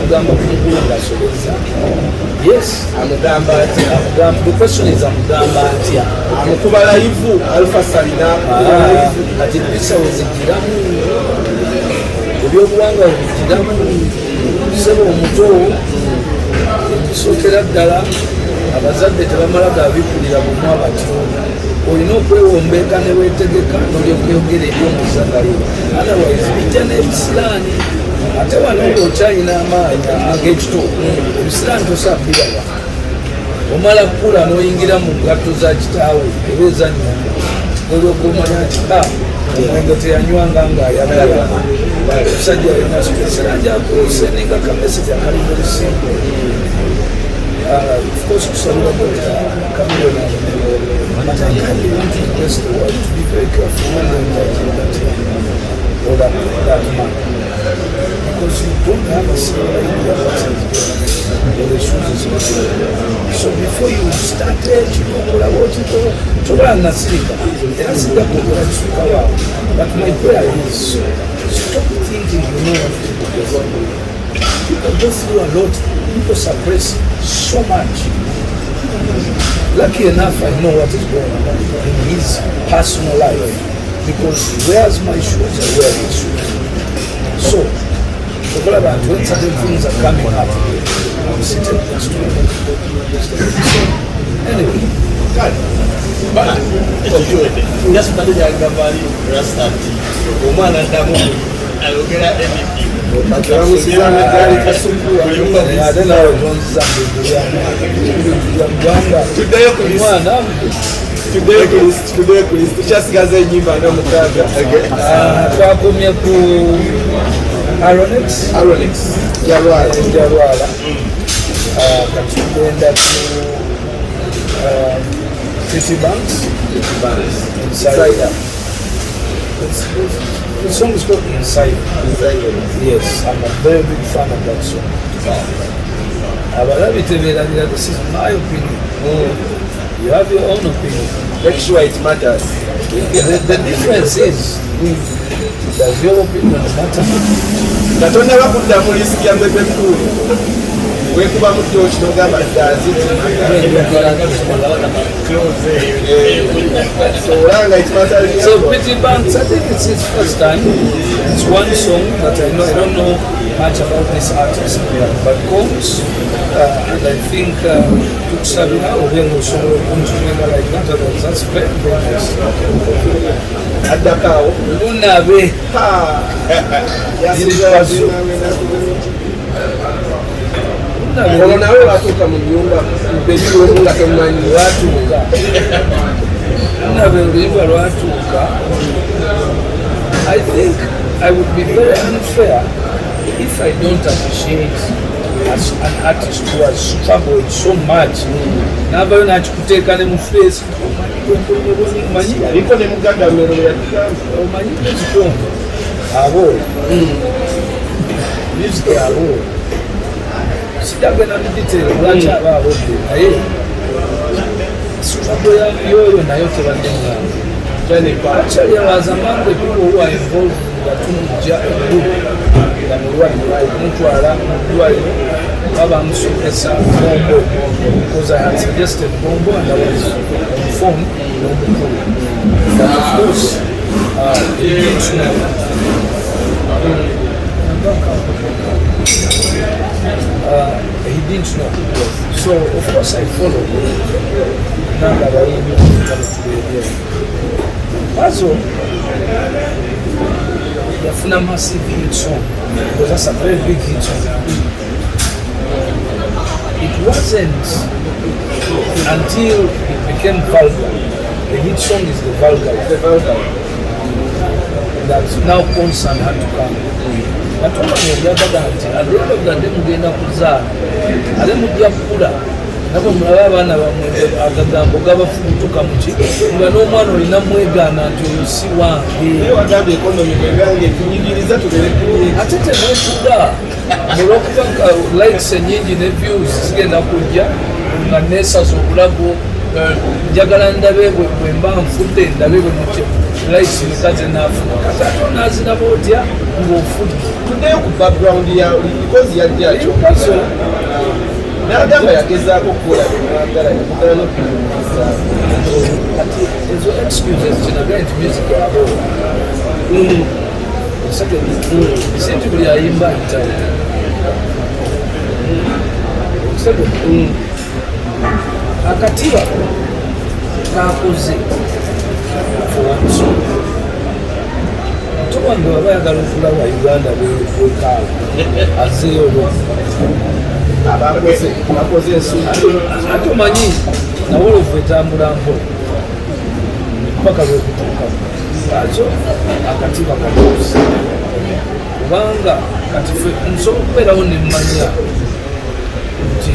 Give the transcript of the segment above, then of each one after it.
Okumugamba kumukulu ng'asobeza, yes. Amugamba atya? Amugamba, the question is, amugamba atya? Amukuba live, Alpha Salina akuba live. Kati empisa wezigiramu, ebyobuwangwa webigiramu. Sebo omuto, ekisookera ddala, abazadde tebamala gabikulira bumwa batyo. Olina okwewombeeka ne weetegeka nolyoka oyogera eri omuzadde, otherwise bijja n'ebisiraani. Ate wano nga okyalina amaanyi ag'ekito, ebisiraani tosobola biraba. Omala kukula n'oyingira mu ngatto za kitaawe oba ezannyoko, olyoka omanya nti a omwenge teyanywanga ng'ayagala omusajja alina stress, era njakusendinga ka message akali very simple. Of course kusabira Dr. Chameleone, but I kindly want to request the world to be very careful when they're judging that young man or that man, because you don't have a single idea what he's doing or the shoes he's wearing. So before you started, okola bwotito tobola nasirika era sijja kwogera kisuka waawo, but my prayer is, stop thinking you know what people go through. People go through a lot. People suppress so much. Lucky enough, I know what is going on in his personal life because he wears my shoes, I wear his shoes. So okulaba nti when certain things are coming up, I'm sitting next to him. So anyway. Just mbadde gyagamba ali Rasta nti omwana addamu ayogera anything. Ate naawe tonziza mu ggwanga. Tuddeyo ku list. Omwana. Tuddeyo ku list, tuddeyo ku list. Tukyasigaza ennyimba nga 6. Ah, twakomye ku Aronex. Aronex, Jalwala. Jalwala. Ah, kati tugenda ku City Banks. Insider. The song is called Inside. Yes, I'm a very big fan of that song. Abalabi tebeerabira, this is my opinion. You have your own opinion. Make sure it matters. The difference is, does your opinion matter? Katonda bakudda mu list ya Bebe Cool, wekubamu toki nogamba, "Does it matter?" So olanga it matters. So Pretty Banks, I think it's his first time. It's one song that I know. I don't know much about this artist, but Combs, and I think tukusabira obe ng'osobola okuntumenga like that, otherwise that's very, very nice. Addako awo. Lunabe. Ha! Pazo. Lunabe. Olwo nawe watuuka mu nyumba bedroom nga tomanyi? Lwatuuka, lunabe, oluyimba lwatuuka. I think I would be very unfair if I don't appreciate as an artist who has struggled so much n'avayo n'akikuteeka ne mu face. Omanyi. Aliko ne mugagga mmero yatugamba. Omanyi music ono abo, music abo, sijagenda mu detail lwaki aba abodde, naye struggle yoyo nayo tebadde mwangu. Actually, I was among the people who are involved nga tumujja eggulu nga mulwadde, okumutwala mu ddwaliro oba bamusomesa Bombo, because I had suggested Bombo and I was on phone n'omukulu. But of course he didn't know. He didn't know. So of course I followed nanga abayimbi tubeerera. Pazo yafuna massive hit song, because that's a very big hit song. It wasn't until it became vulgar, the hit song is the vulgar one, The vulgar. that now concern had to come. Katonda byagaga nti at the end of the day mugenda kuzaala ate mujja kukula nabwe mulabe abaana bamwe agagambo gabafubutuka muki nga n'omwana olina mwegaana nti oyo si wange. Naye wagambye economy bwebyange etunyigiriza tubere kunyiga. Ate temwetuga olwokuba likes enyingi ne views zigenda kujja nga nesaza obulago. Njagala ndabe bwe mba nfudde, ndabe bwe mutya. Likes meka zenaafuna? Kati ate onaaziraba otya ng'ofudde? Tuddeyo ku background ya, because yajja Lil Pazo n'agamba yagezaako okukola byemwagala, yamugala n'okuyingiza. Kati ezo excuses, kinagaye nti music abo second si nti buli ayimba ayitawo. Second, akatiba kakoze for one song. Muto wange waba ayagala okulaba Uganda bwekaawo, azeeyo olwo. Abakoze bakoze ensuku. Ate omanyi nawolovu etambula mpola paka lwekutuuka azo akatiba katuuse, kubanga kati fe nsobola okubeerawo nemmanya nti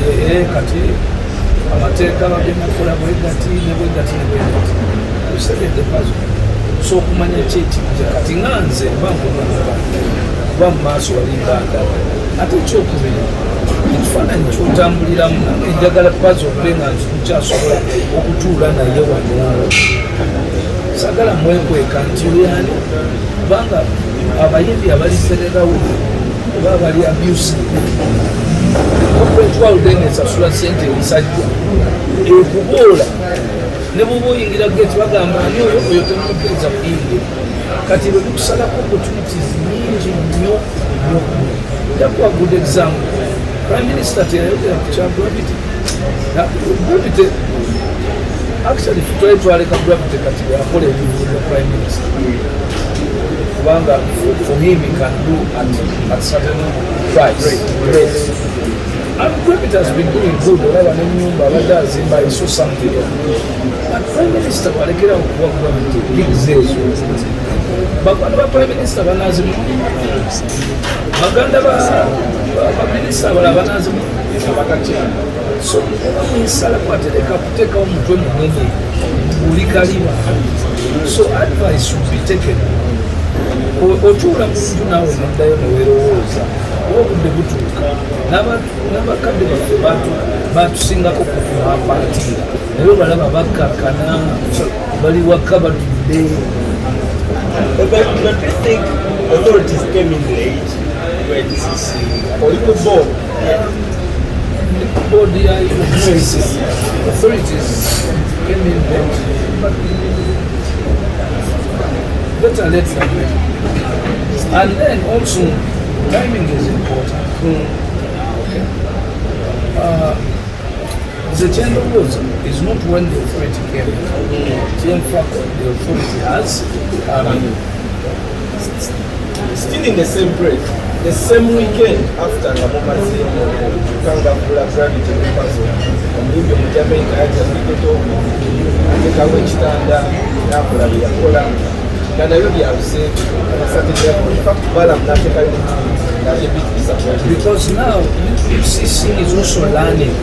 kati amateeka bagenda kukola bwegati ne bwegati ne bwegati. Okitegedde, Pazo? So okumanya ki ekijja kati nga nze mba nkununuka kuba mu maaso walinga ndaba. Ate ekyokubiri, ekifaananyi kyotambuliramu, nange njagala Pazo mbe nga nkyasobola okutuula naye wano. Sagala mwekweka nti oyani, kubanga abayimbi abali sererawo oba abali abusive, corporate world eno esasula sente ebisajja ekuboola. Ne bwoba oyingira gate, bagamba, "Ani oyo? Oyo temukkiriza kuyingira." Kati ebyo bikusalako opportunities nyingi nnyo nnyo. Njakuwa good example. Prime Minister teyayogera ku kya Gravity. Gravity actually twali twaleka Gravity kati yakola ebivuga bya Prime Minister, kubanga for him he can do at certain price rate, and Gravity has been doing good. Olaba n'ennyumba abadde azimba. I saw something. But Prime Minister bwalekera okuwa Gravity gigs ezo, bakwano ba Prime Minister banazimu, baganda baminisita abalala banazimu. So oba mwisala kwatereka kuteekawo omutwe munene buli kaliba. So advice should be taken. Otuula mu nju naawe noddayo neweerowooza oba obudde butuuka. N'abakadde baffe batusingako kukuhampaatiira, naye obalaba bakkakkana, bali waka batudde. But do you think authorities came in late where GCC? Oli ku board? Board ya UCC. Authorities came in late, but better late than never. And then also, timing is important. Okay. The kyendowooza is not when the authority came in. Kyenfako, the authority has come in. Still in the same breath, the same weekend after nga mumaze okukangavvula Gravity ne Pazo, omuyimbi Omujamaica yajja kwiketo atekawo ekitanda nakola bye yakola nga nabyo byabuseeku. Balam natekayo ngate bit disappointed. Because now UCC is also learning.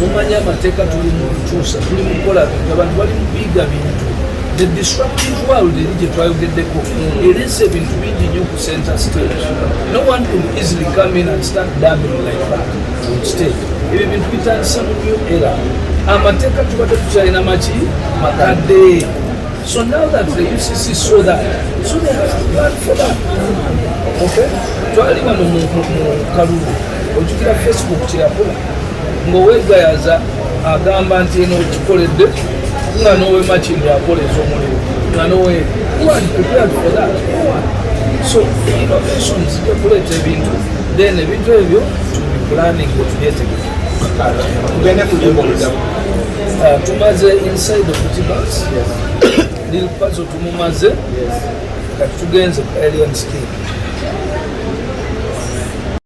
Mumanya amateeka tuli mu kukyusa, tuli mu kukola bintu, abantu bali mu kuyiga bintu. The disruptive world eri gye twayogeddeko ereese ebintu bingi nnyo ku center stage. No one will easily come in and start dabbing like that on stage. Ebyo bintu bitandise mu new era. Amateeka tubadde tukyalina maki makadde. So now that the UCC saw that, so they have to plan for that. Okay, twali wano mu kalulu, ojjukira Facebook kyeyakola ng'owegayaza agamba nti eno kikoledde nga n'owemakindi akola ez'omuliro nga nowe. Who had prepared for that? No one. So innovation zijja kuleeta ebintu, then ebintu ebyo tubi planning bwe tubyetegeka. Tugende ku limbo oluddamu. Tumaze Inside of Kutibas. Lil Pazo tumumaze, kati tugenze ku Alien Skin.